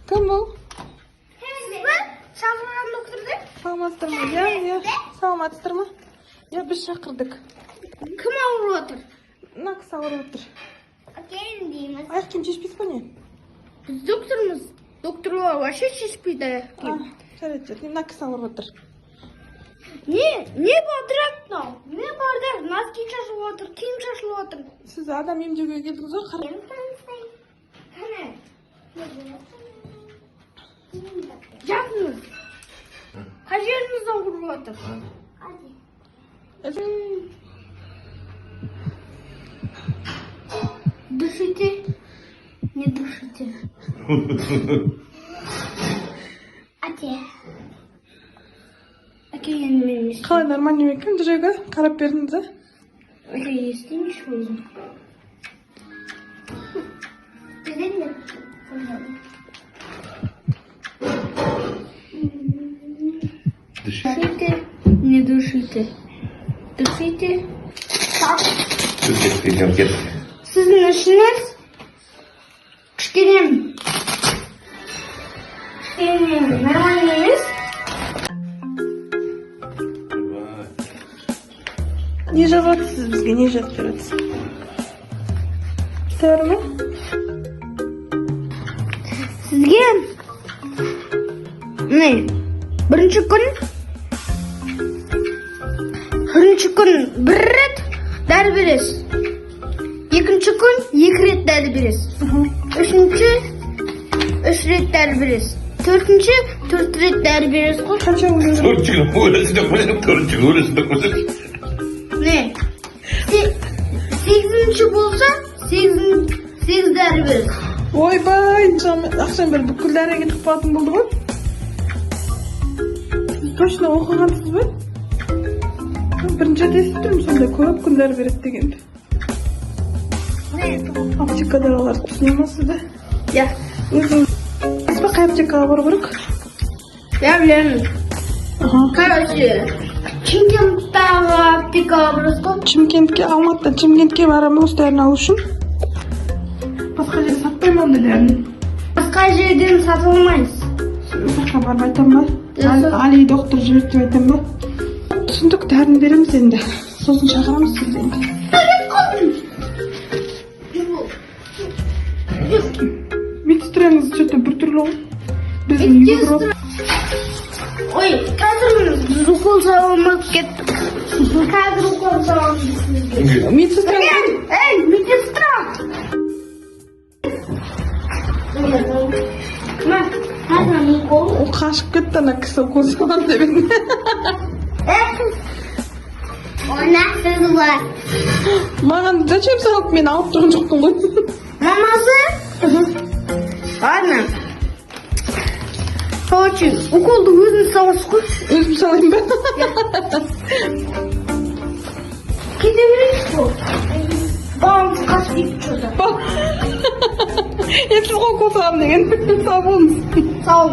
Кім бұл? Сіз бе? Шақырған докторды? Саламатсыздар ма? Иә, саламатсыздар ма? Иә, біз шақырдық. Кім ауырып отыр? Мына кісі ауырып отыр. Окей, дейміз. Аяқ киім шешпейсіз ба, не? Біз доктормыз. Докторлар вообще шешпейді аяқ А, киім. жарайды, жарайды. Мына кісі ауырып отыр. Не бардак мынау? Не бардак? Носки шашылып отыр, киім шашылып отыр. Сіз адам емдеуге келдіңіз ғой, қара. Қане? Жатыңыз. Қай жеріңіз ауырып отыр? Дышите, не дышите. Әке. Әке, енді мен естимін. Қалай, нормально ма екен жүрегі? Қарап бердіңіз а? Әке, естимінші өзім. Білемін. Дышите, не дышите. Дышите. Кет. Сіздің ішіңіз кішкене нормально емес. Не жазып жатырсыз бізге? Не жазып бересіз? Дәрі ме? Сізге міне бірінші күн бір рет дәрі бересіз, екінші күн екі рет дәрі бересіз, үшінші үш рет дәрі бересіз, төртінші төрт рет дәрі бересіз ғой. Қанша күн? Төртінші күні өлесің деп қойсаң, төртінші күні өлесің деп қойсаң. Міне сегізінші болса, сегіз дәрі бересіз. Ойбай, ақшаның бәрі бүкіл дәріге кетіп қалатын болды ғой. Сіз точно оқығансыз ба? Бірінші рет естіп тұрмын сондай көп күн дәрі береді дегенді. Аптекадағылар түсіне ма сізді? Иә. Өзіңіз білесіз ба, қай аптекаға бару керек? Я білемін. Аха. Короче, Шымкенттағы аптекаға барасыз ғой. Шымкентке, Алматыдан Шымкентке барамын осы дәріні алу үшін. Басқа жерде сатпай ма ондай дәріні? Басқа жерден сатып алмайсыз. Сол жаққа барып айтамын ба? Иә, Али доктор жіберді деп айтамын ба? Түсіндік, дәріні береміз енді. Сосын шақырамыз сізді енді. Кетіп қалдым. Медсестраңыз что-то біртүрлі ғой. Біздің үйге кіріп алып. Ой, қазір біз укол сала алмай кеттік. Қазір укол саламыз сізге. Медсестра. Ей, медсестра! Мә, қазір укол. Ол қашып кетті ана кісі, укол саламын деп еді. Она сіз бар. Маған зачем салып, мен алып тұрған жоқпын ғой. Мамасы? Ладно. Короче, уколды өзіңіз саласыз ғой. Өзім салайын ба? Кете берейінші ғой. Баламыз қашып кетті что-то. Енді сіз ғой укол саламын деген. Сау болыңыз. Сау.